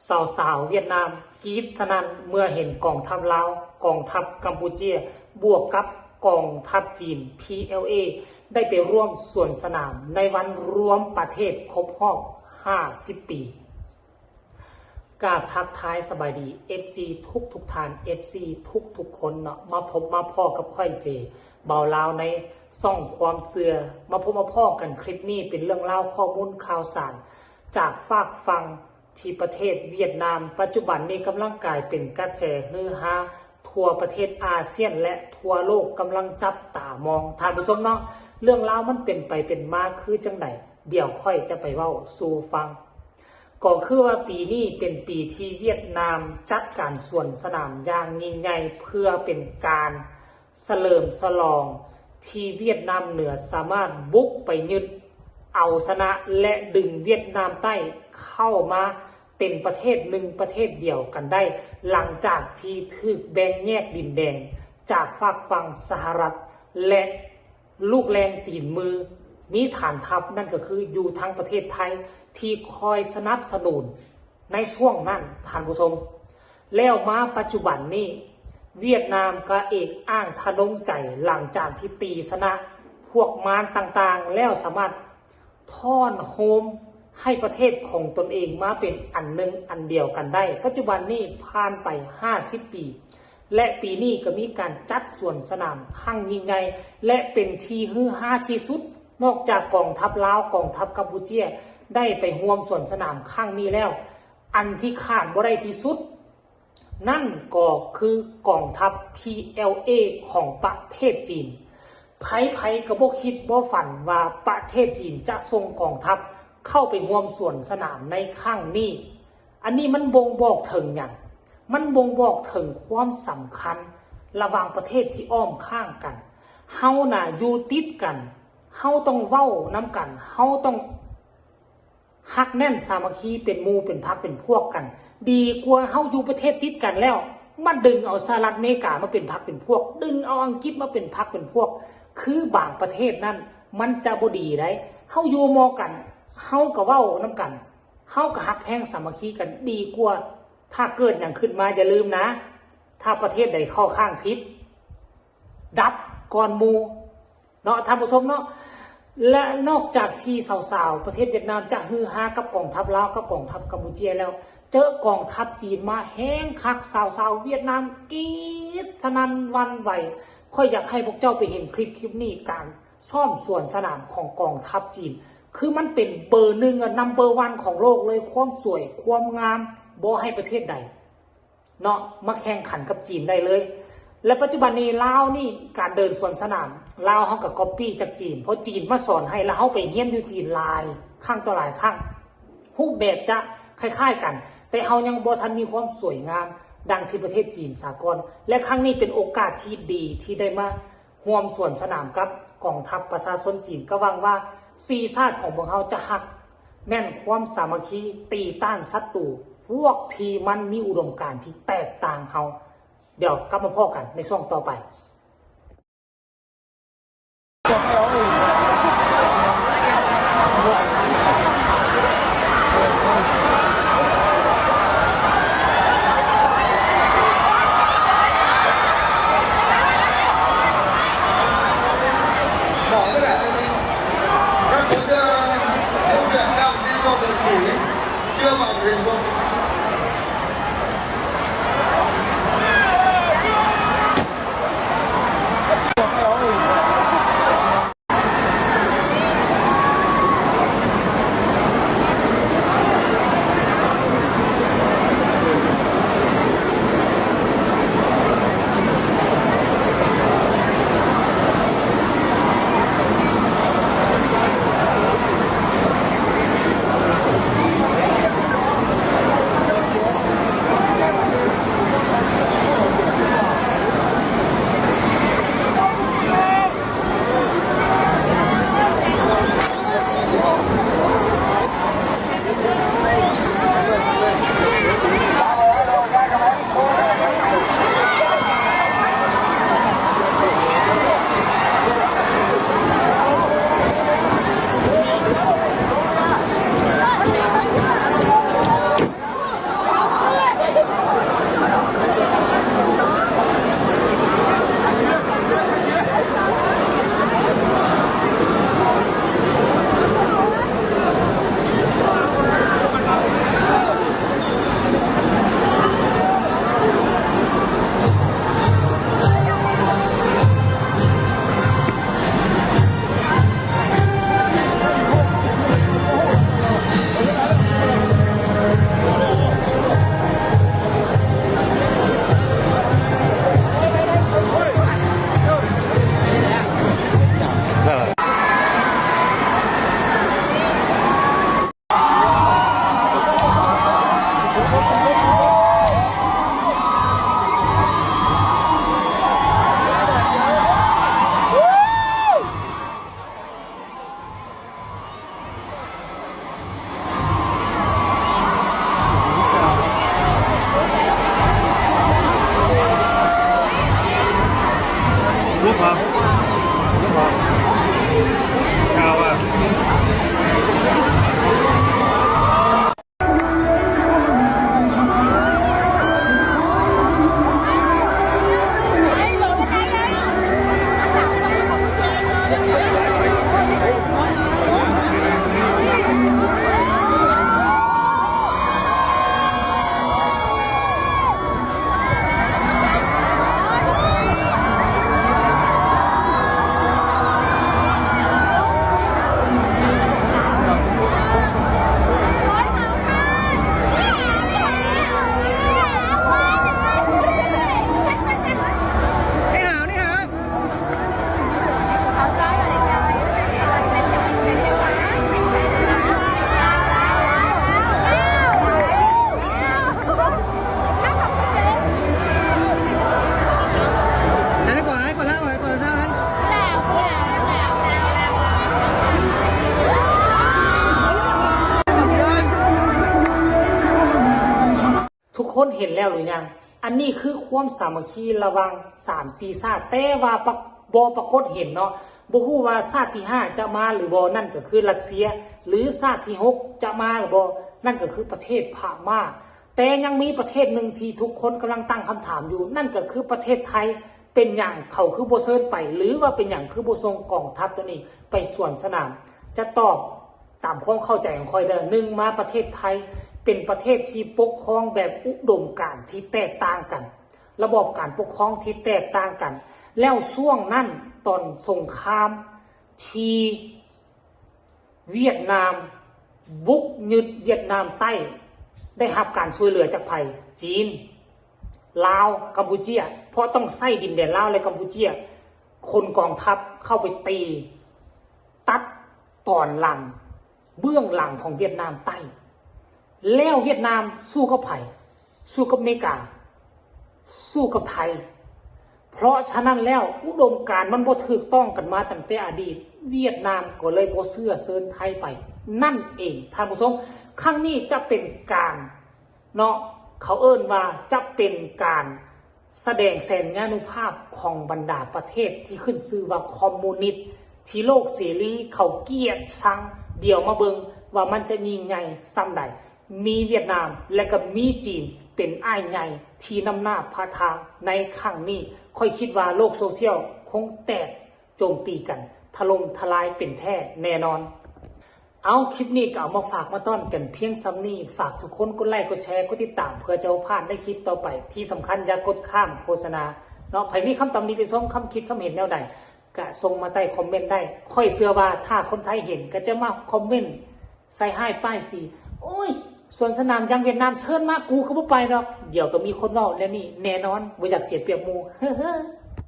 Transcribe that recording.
ຊາວຊາວຫວຽດນາມກຣີດສະໜັ່ນເມື່ອເຫັນກອງທັບລາວ, ກອງທັບກຳປູເຈຍ ບວກກັບກອງທັບຈີນ ພີແອລເອ ໄດ້ໄປຮ່ວມສວນສະໜາມໃນວັນລວມປະເທດຄົບຮອບຫ້າສິບປີ. ກາບທັກທາຍສະບາຍດີ ເອັຟຊີ ທຸກໆທ່ານ, ເອັຟຊີ ທຸກໆຄົນເນາະ, ມາພົບມາພໍ້ກັບຂ້ອຍ ເຈ ບ່າວລາວ ໃນຊ່ອງຄວາມເຊື່ອ. ມາພົບມາພໍ້ກັນຄລິບນີ້ ເປັນເລື່ອງລາວ, ຂໍ້ມູນຂ່າວສານຈາກຟາກຝັ່ງ ທີ່ປະເທດຫວຽດນາມ ປັດຈຸບັນນີ້ກຳລັງກາຍເປັນກະແສຮືຮາທົ່ວປະເທດອາຊຽນ ແລະ ທົ່ວໂລກກຳລັງຈັບຕາມອງ. ທ່ານຜູ້ຊົມເນາະ, ເລື່ອງລາວມັນເປັນໄປເປັນມາຄືຈັ່ງໃດ? ດຽວຂ້ອຍຈະໄປເວົ້າສູ່ຟັງ. ກໍຄືວ່າປີນີ້ເປັນປີທີ່ຫວຽດນາມຈັດການສວນສະໜາມຢ່າງຍິ່ງໃຫຍ່ ເພື່ອເປັນການ ສະເຫຼີມສະຫຼອງທີ່ຫວຽດນາມເໜືອສາມາດບຸກໄປຍຶດເອົາຊະນະ ແລະ ດຶງຫວຽດນາມໃຕ້ເຂົ້າມາເປັນປະເທດໜຶ່ງປະເທດດຽວກັນໄດ້ ຫຼັງຈາກທີ່ຖືກແບ່ງແຍກດິນແດນຈາກຟາກຝັ່ງສະຫະລັດ ແລະ ລູກແລງຕີນມື ມີຖານທັບ ນັ້ນກໍຄືຢູ່ທາງປະເທດໄທ ທີ່ຄອຍສະໜັບສະໜູນ ໃນຊ່ວງນັ້ນ ທ່ານຜູ້ຊົມ. ແລ້ວມາປັດຈຸບັນນີ້ ຫວຽດນາມກໍເອກອ້າງທະນົງໃຈ ຫຼັງຈາກທີ່ຕີຊະນະພວກມານຕ່າງໆແລ້ວ ສາມາດທ້ອນໂຮມໃຫ້ປະເທດຂອງຕົນເອງມາເປັນອັນໜຶ່ງອັນດຽວກັນໄດ້. ປັດຈຸບັນນີ້ຜ່ານໄປຫ້າສິບປີ ແລະ ປີນີ້ກໍມີການຈັດສວນສະໜາມຄັ້ງຍິ່ງໃຫຍ່ ແລະ ເປັນທີ່ຮືຮາທີ່ສຸດ. ນອກຈາກກອງທັບລາວ, ກອງທັບກຳປູເຈຍ ໄດ້ໄປຮ່ວມສວນສະໜາມຄັ້ງນີ້ແລ້ວ, ອັນທີ່ຂາດບໍ່ໄດ້ທີ່ສຸດ ນັ້ນກໍຄືກອງທັບ ພີແອລເອ ຂອງປະເທດຈີນ. ໃຜໆກໍບໍ່ຄິດບໍ່ຝັນວ່າປະເທດຈີນຈະສົ່ງກອງທັບເຂົ້າໄປຮ່ວມສວນສະໜາມໃນຄັ້ງນີ້. ອັນນີ້ມັນບົ່ງບອກເຖິງຫຍັງ? ມັນບົ່ງບອກເຖິງຄວາມສຳຄັນລະຫວ່າງປະເທດທີ່ອ້ອມຂ້າງກັນ. ເຮົານະຢູ່ຕິດກັນ, ເຮົາຕ້ອງເວົ້ານຳກັນ, ເຮົາຕ້ອງຮັກແໜ້ນສາມັກຄີເປັນໝູ່ເປັນພັກເປັນພວກກັນ ດີກວ່າເຮົາຢູ່ປະເທດຕິດກັນແລ້ວ ມາດຶງເອົາສະຫະລັດອາເມລິກາມາເປັນພັກເປັນພວກ, ດຶງເອົາອັງກິດມາເປັນພັກເປັນພວກ ຄືບາງປະເທດນັ້ນ ມັນຈະບໍ່ດີໃດ໋. ເຮົາຢູ່ໝໍ້ກັນ, ເຮົາກໍເວົ້ານຳກັນ, ເຮົາກໍຮັກແພງສາມັກຄີກັນ ດີກວ່າ ຖ້າເກີດຫຍັງຂຶ້ນມາ ຢ່າລືມນະ, ຖ້າປະເທດໃດເຂົ້າຂ້າງຜິດ ດັບກ່ອນໝູ່ເນາະ ທ່ານຜູ້ຊົມເນາະ. ແລະ ນອກຈາກທີ່ຊາວໆປະເທດຫວຽດນາມຈະຮືຮາກັບກອງທັບລາວ ກັບກອງທັບກຳປູເຈຍແລ້ວ, ເຈີກອງທັບຈີນມາແຮງຄັກ, ຊາວຊາວຫວຽດນາມກຣີດສະໜັ່ນຫວັ່ນໄຫວ. ຂ້ອຍຢາກໃຫ້ພວກເຈົ້າໄປເຫັນຄລິບ, ຄລິບນີ້ ການ ຊ້ອມສວນສະໜາມຂອງກອງທັບຈີນ ຄືມັນເປັນເບີໜຶ່ງ ນຳເບີວັນຂອງໂລກເລີຍ, ຄວາມສວຍຄວາມງາມບໍ່ໃຫ້ປະເທດໃດເນາະມາແຂ່ງຂັນກັບຈີນໄດ້ເລີຍ. ແລະ ປັດຈຸບັນນີ້ລາວນີ້ ການເດີນສວນສະໜາມ ລາວເຮົາກໍກັອບປີ້ຈາກຈີນ, ເພາະຈີນມາສອນໃຫ້ ແລ້ວເຮົາໄປຮຽນຢູ່ຈີນຫຼາຍຄັ້ງຕໍ່ຫຼາຍຄັ້ງ. ຮູບແບບຈະຄ້າຍໆກັນ, ແຕ່ເຮົາຍັງບໍ່ທັນມີຄວາມສວຍງາມດັ່ງທີ່ປະເທດຈີນສາກອນ ແລະ ຄັ້ງນີ້ເປັນໂອກາດທີ່ດີທີ່ໄດ້ມາຮ່ວມສວນສະໜາມກັບກອງທັບປະຊາຊົນຈີນ. ກໍຫວັງວ່າສີ່ຊາດຂອງພວກເຮົາຈະຮັກແໜ້ນຄວາມສາມັກຄີ ຕີຕ້ານສັດຕູ ພວກທີ່ມັນມີອຸດົມການທີ່ແຕກຕ່າງເຮົາ. ດຽວກັບມາພໍ້ກັນໃນຊ່ວງຕໍ່ໄປ. ຄົນເຫັນແລ້ວຫຼືຍັງ? ອັນນີ້ຄືຄວາມສາມັກຄີລະຫວ່າງສາມສີ່ຊາດ, ແຕ່ວ່າປະ ບໍ່ປາກົດເຫັນເນາະ. ບໍ່ຮູ້ວ່າຊາດທີຫ້າຈະມາຫຼືບໍ່, ນັ້ນກໍຄືຣັດເຊຍ, ຫຼືຊາດທີຫົກຈະມາຫຼືບໍ່, ນັ້ນກໍຄືປະເທດພະມ້າ. ແຕ່ຍັງມີປະເທດໜຶ່ງທີ່ທຸກຄົນກຳລັງຕັ້ງຄຳຖາມຢູ່, ນັ້ນກໍຄືປະເທດໄທ. ເປັນຫຍັງເຂົາຄືບໍ່ເຊີນໄປ ຫຼືວ່າເປັນຫຍັງຄືບໍ່ສົ່ງກອງທັບໂຕນີ້ໄປສວນສະໜາມ? ຈະຕອບຕາມຄວາມເຂົ້າໃຈຂອງຂ້ອຍເດີ້. ໜຶ່ງມາ ປະເທດໄທເປັນປະເທດທີ່ປົກຄອງແບບອຸດົມການທີ່ແຕກຕ່າງກັນ, ລະບອບການປົກຄອງທີ່ແຕກຕ່າງກັນ, ແລ້ວຊ່ວງນັ້ນຕອນສົງຄາມທີ່ຫວຽດນາມບຸກຍຶດຫວຽດນາມໃຕ້ ໄດ້ຮັບການຊ່ວຍເຫຼືອຈາກໃຜ? ຈີນ, ລາວ, ກຳປູເຈຍ, ເພາະຕ້ອງໃຊ້ດິນແດນລາວ ແລະ ກຳປູເຈຍ ຂົນກອງທັບເຂົ້າໄປຕີ ຕັດຕອນຫຼັງ ເບື້ອງຫຼັງຂອງຫວຽດນາມໃຕ້. ແລ້ວຫວຽດນາມສູ້ກັບໃຜ? ສູ້ກັບເມກາ, ສູ້ກັບໄທ. ເພາະສະນັ້ນແລ້ວ ອຸດົມການມັນບໍ່ຖືກຕ້ອງກັນມາຕັ້ງແຕ່ອະດີດ, ຫວຽດນາມກໍເລີຍບໍ່ເຊື່ອເຊີນໄທໄປນັ້ນເອງ. ທ່ານຜູ້ຊົມ, ຄັ້ງນີ້ຈະເປັນການ ເນາະ ເຂົາເອີ້ນວ່າຈະເປັນການສະແດງແສນຍານຸພາບຂອງບັນດາປະເທດທີ່ຂຶ້ນຊື່ວ່າຄອມມູນິດ ທີ່ໂລກເສລີເຂົາກຽດຊັງ. ດຽວມາເບິ່ງວ່າມັນຈະຍິ່ງໃຫຍ່ສ່ຳໃດ. ມີຫວຽດນາມ ແລະ ກໍມີຈີນເປັນອ້າຍໃຫຍ່ທີ່ນຳໜ້າພາທາງໃນຄັ້ງນີ້. ຂ້ອຍຄິດວ່າໂລກໂຊຊຽວຄົງແຕກ ໂຈມຕີກັນຖະຫຼົ່ມທະລາຍເປັນແທ້ແນ່ນອນ. ເອົາ ຄລິບນີ້ກໍເອົາມາຝາກມາຕ້ອນກັນພຽງສ່ຳນີ້. ຝາກທຸກຄົນກົດໄລ ກົດແຊ ກົດຕິດຕາມ ເພື່ອຈະບໍ່ພາດໃນຄລິບຕໍ່ໄປ. ທີ່ສຳຄັນຢ່າກົດຂ້າມໂຄສະນາເນາະ. ໃຜມີຄຳຕຳໜິຕິຊົມ ຄຳຄິດຄຳເຫັນແນວໃດ ກະສົ່ງມາໃຕ້ຄອມເມັນໄດ້. ຂ້ອຍເຊື່ອວ່າຖ້າຄົນໄທເຫັນ ກໍຈະມາຄອມເມັນໃສ່ຮ້າຍປ້າຍສີ, ໂອ້ຍ ສວນສະໜາມຢ່າງຫວຽດນາມເຊີນມາ ກູກໍບໍ່ໄປດອກ. ດຽວກໍມີຄົນເວົ້າແນວນີ້ແນ່ນອນ, ບໍ່ຢາກເສຍປຽບໝູ່.